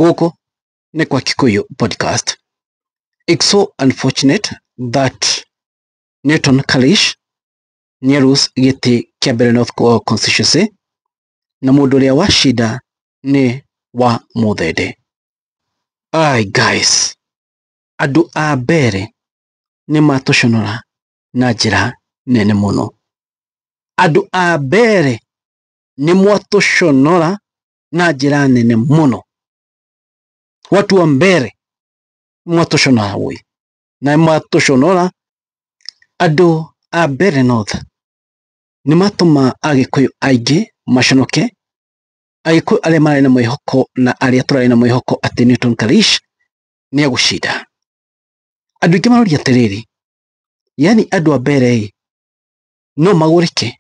Gũkũ nĩ kwa Kikuyu Podcast. It's so unfortunate that Newton Karish nĩ gĩtĩ kĩa Mbeere North Constituency na mũndũ ũrĩa wacinda nĩ wa Mũthende. Ai guys, andũ a Mbeere nĩ matũconora na njĩra nene mũno. Andũ a Mbeere nĩ mwatũconora na njĩra nene mũno. Watu wa Mbeere mwatũconora woi na mwatũconora. Andũ a Mbeere North nĩ matũma Agĩkũyũ aingĩ maconoke, Agĩkũyũ arĩa marĩ na mwĩhoko na arĩa tũrarĩ na mwĩhoko atĩ Newton Karish nĩ egũcinda. Andũ aingĩ maroria atĩrĩrĩ, yani andũ a Mbeere ĩ no magũrĩke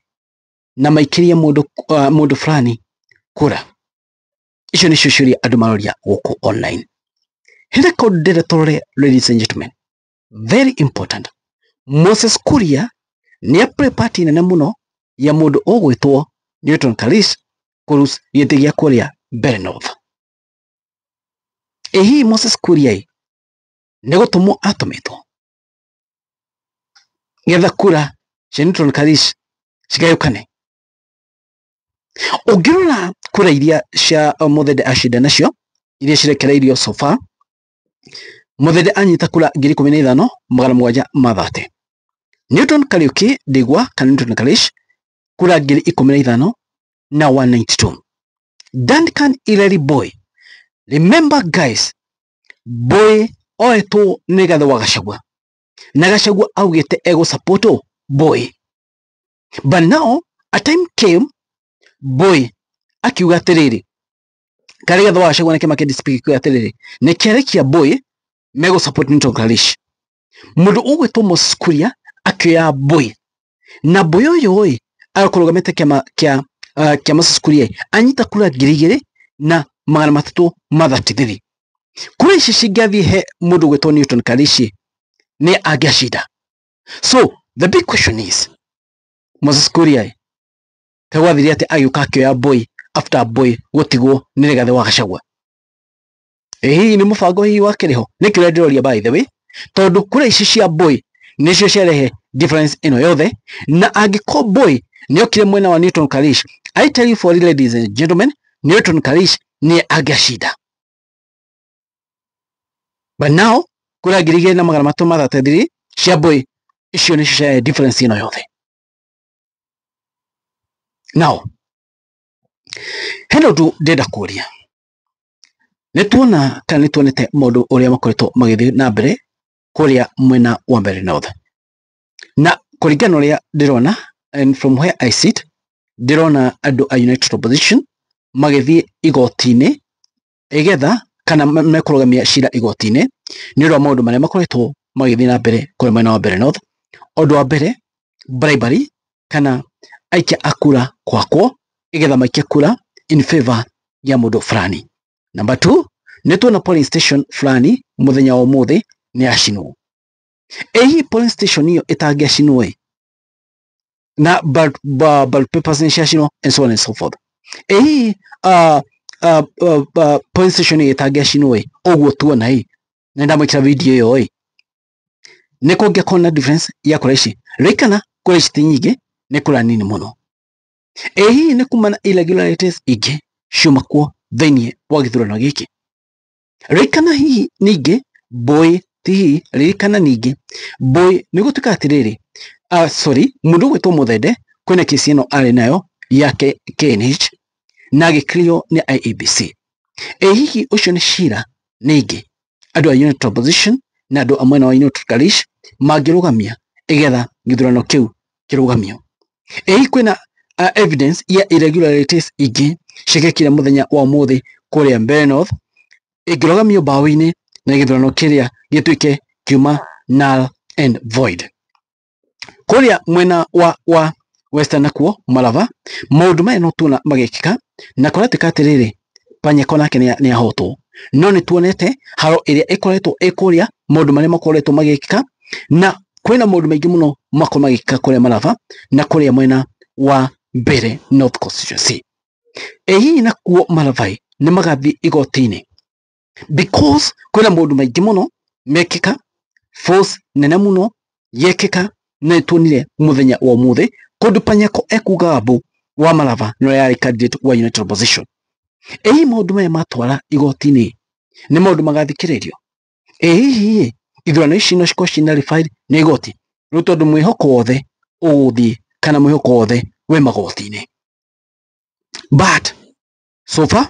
na maikĩrie mũndũ mũndũ fulani kura? Icio nĩcio ciũria andũ maroria gũkũ online. Hena kaũndũ ndĩrenda tũrore, ladies and gentlemen, very important. Moses Kuria nĩ a play part nene mũno ya mũndũ ũgwĩtwo Newton Karish kũlose gĩtĩ gĩa kũrĩa Mbeere North. Ĩ hihi Moses Kuria ĩ nĩ gũtũmwo atũmĩtwo getha kura cia Newton Karish cigayũkane? Ũngĩrora kura iria cia Muthende acinda nacio iria cirekereirio so far, Muthende anyita kura 15,730. Newton Kariuki Ndegwa kana Newton Karish kura 15,192. Duncan Ireri Boy, remember guys, Boy oetwo nĩ Rigathĩ wa Gachagua na Gachagua augĩte egũ support Boy, but now a time came Boy akiuga atĩrĩrĩ, ka Rigathĩ wa Gachagua na kĩama kĩa DCP gĩkiuga atĩrĩrĩ nĩ kĩarekia Boy megũ support Newton Karish. Mũndũ ũgwĩtwo Moses Kuria akĩoya Boy na Boy ũyũ ĩ akũrũgamĩte kĩama kĩa kĩa Moses Kuria anyita kura 2,333. Kura ici cingĩathiĩ he mũndũ ũgwĩtwo Newton Karish nĩ angĩacinda. So the big question is, Moses Kuria kagwathire atĩ agĩũka akĩoya Boy after Boy gũtigwo nĩ Rigathĩ wa Gachagua? Ĩ hihi nĩ mũbango hihi wakĩrĩ ho? Nĩ kĩũria ndĩroria, by the way, tondũ kura ici cia Boy nĩcio ciarehe difference ĩno yothe, na angĩkorwo Boy nĩ okire mwena wa Newton Karish, I tell you for real, ladies and gentlemen, Newton Karish nĩ angĩacinda. But now kura 2,333 cia Boy icio nĩcio ciarehe difference ĩno yothe. Now hena ũndũ ndĩrenda kũria. Nĩ tuona kana nĩ tuonete maũndũ ũrĩa makoretwo magĩthiĩ na mbere kũrĩa mwena wa Mbeere North, na kũringana na ũrĩa ndĩrona and from where I sit, ndĩrona andũ a United Opposition magĩthiĩ igoti-inĩ ĩgetha kana mekũrũgamia cira igoti-inĩ nĩ ũndũ wa maũndũ marĩa makoretwo magĩthiĩ na mbere kũrĩa mwena wa Mbeere North. Ũndũ wa mbere, bribery kana aikia a kura kwakwo igetha maikie kura in favor ya mũndũ fulani. Number two, nĩ tuona polling station fulani mũthenya wa ũmũthĩ nĩ yacinwo. Ĩ hihi polling station ĩyo ĩtangĩacinwo ĩ na ballot papers nĩ ciacinwo and so on and so forth, ĩ hihi polling station ĩyo ĩtangĩacinwo ĩ ũguo tuona ĩ na ndamwĩkĩra video ĩyo ĩ nĩ kũngĩakorwo na difference ya kura ici? Ririkana kura ici ti nyingĩ, nĩ kura nini mũno. Ĩ hihi nĩ kuma na irregularities ingĩ ciuma kuo thĩinĩ wa gĩthurano gĩkĩ? Ririkana hihi ningĩ Boy ti hihi, ririkana ningĩ Boy nĩ gũtuĩka atĩrĩrĩ, sorry, mũndũ ũgwĩtwo Mũthende kwĩna kesi ĩno arĩ nayo ya KNH na agĩkirio nĩ IEBC. Ĩ hihi ũcio nĩ cira ningĩ andũ a United Opposition na andũ a mwena wa Newton Karish mangĩrũgamia ĩgetha gĩthurano kĩu kĩrũgamio? Ĩ hihi kwĩna evidence ya irregularities ingĩ ciĩkĩkire mũthenya wa ũmũthĩ kũrĩa Mbeere North ĩngĩrũgamio mbaũ-inĩ na gĩthurano kĩrĩa gĩtuĩke kiuma null and void? Kũrĩa mwena wa Western nakuo Malava maũndũ maya no tuona magĩkĩka na kũratuĩka atĩrĩrĩ, Panyako nake nĩ ahotwo, no nĩ tuonete haro ĩrĩa ĩkoretwo ĩ kũrĩa, maũndũ marĩa makoretwo magĩkĩka, na kwĩna maũndũ maingĩ mũno makorwo magĩkĩka kũrĩa Malava na kũrĩa mwena wa Mbeere North Constituency. Ĩ hihi nakuo Malava nĩ magathiĩ igoti-inĩ? Because kwĩna maũndũ maingĩ mũno mekĩka, force nene mũno yekĩka, na nĩtuonire mũthenya wa ũmũthĩ kũndũ Panyako ekuga mbu wa Malava nĩwe yarĩ candidate wa United Opposition. Ĩ hihi maũndũ maya matwara igoti-inĩ nĩ maũndũ magathikĩrĩrio? Ĩ hihi ithurano ici no cikorwo ci nullified nĩ igoti? Rĩu tondũ mwĩhoko wothe ũgũthiĩ kana mwĩhoko wothe wĩ magoti-inĩ. But so far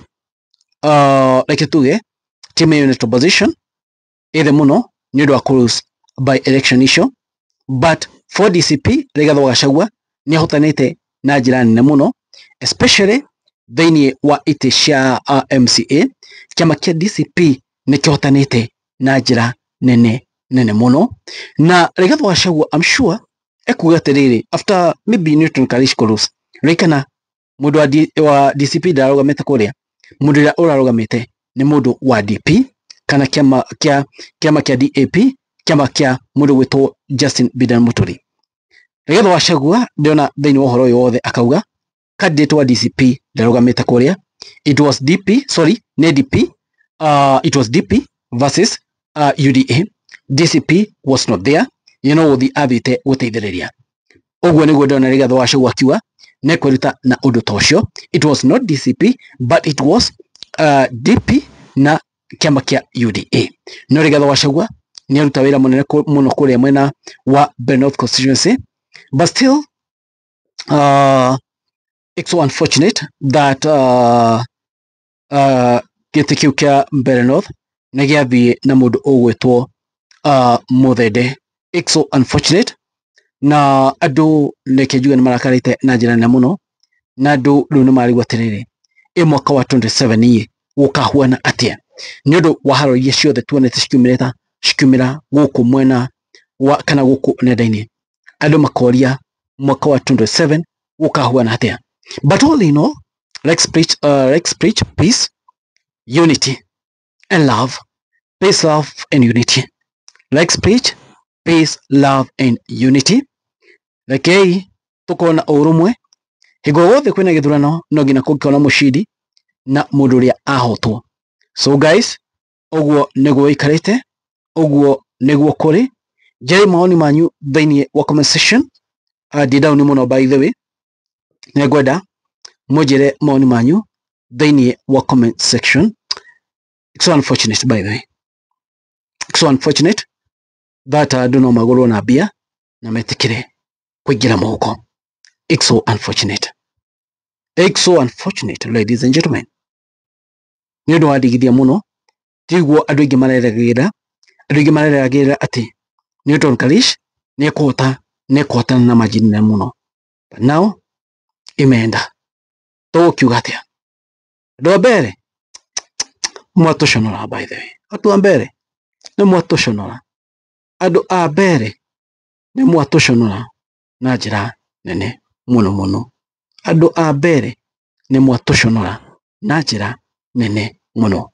reke tuge team ya United Opposition ĩthĩ mũno nĩ ũndũ wa kũ lose by election icio, but for DCP Rigathi wa Gachagua nĩ ahotanĩte na njĩra nene mũno, especially thĩinĩ wa itĩ cia MCA. Kĩama kĩa DCP nĩ kĩhotanĩte na njĩra nene nene mũno, na Rigathi wa Gachagua, I'm sure ekuga atĩrĩrĩ, after maybe Newton Karish kũ lose, ririkana mũndũ wa DCP ndarũgamĩte kũrĩa, mũndũ ũrĩa ũrarũgamĩte nĩ mũndũ wa DP kana kĩama kĩa DAP, kĩama kĩa mũndũ gwĩtwo Justin Biden Muturi. Rigathi wa Gachagua ndĩrona thĩinĩ wa ũhoro ũyũ wothe akauga candidate wa DCP ndarũgamĩte kũrĩa, it was DP, sorry, nĩ DP, it was DP versus UDA. DCP was not there, ye no gũthiĩ athiĩte gũteithĩrĩria. Ũguo nĩguo ndĩrona Rigathi wa Gachagua akiuga nĩekwĩruta na ũndũ ta ũcio. It was not DCP but it was DP na kĩama kĩa UDA. No Rigathi wa Gachagua nĩ aruta wĩra mũnene mũno kũrĩa mwena wa Mbeere North constituency, but still it's so unfortunate that gĩtĩ kĩu kĩa Mbeere North nĩ gĩathiĩ na mũndũ ũgwĩtwo Muthende. It's so unfortunate, na andũ reke njuge nĩ marakarĩte na njĩra nene mũno, na andũ rĩu nĩ marigwo atĩrĩrĩ, ĩ mwaka wa 27 ĩ gũkahuana atĩa, nĩ ũndũ wa haro iria ciothe tuonete cikiumĩra cikiumĩra gũkũ mwena wa kana gũkũ nenda-inĩ, andũ makoria mwaka wa 27 gũkahuana atĩa. But all in all, let's preach peace, unity and love. Peace, love and unity. Let's preach peace, love and unity. Rekei tukorwo na ũrũmwe. Hingo yothe kwĩna gĩthurano no nginya kũngĩkorwo na mũcindi na mũndũ ũrĩa ahotwo. So guys, ũguo nĩguo ĩikarĩte, ũguo nĩguo kũrĩ. Njĩrai mawoni manyu thĩinĩ wa comment section. Ndi down mũno, by the way, nĩngwenda mũnjĩre mawoni manyu thĩinĩ wa comment section. It's so unfortunate, by the way, it's so unfortunate that andũ no magũrwo na mbia na metĩkĩre kũingĩra mũhuko. It's so unfortunate, it's so unfortunate, ladies and gentlemen. Nĩ ũndũ wa ndigithia mũno, tiguo andũ aingĩ mareragĩrĩra, andũ aingĩ mareragĩrĩra atĩ Newton Karish nĩ ekũhota, nĩ ekũhotana na margin nene mũno, but now imeenda. Tũgũkiuga atĩa? Andũ a mbere mwatũconora, by the way, andũ a mbere nĩ mwatũconora, andũ a mbere nĩ mwatũconora na njĩra nene mũno mũno, andũ a mbere nĩ mwatũconora na njĩra nene mũno.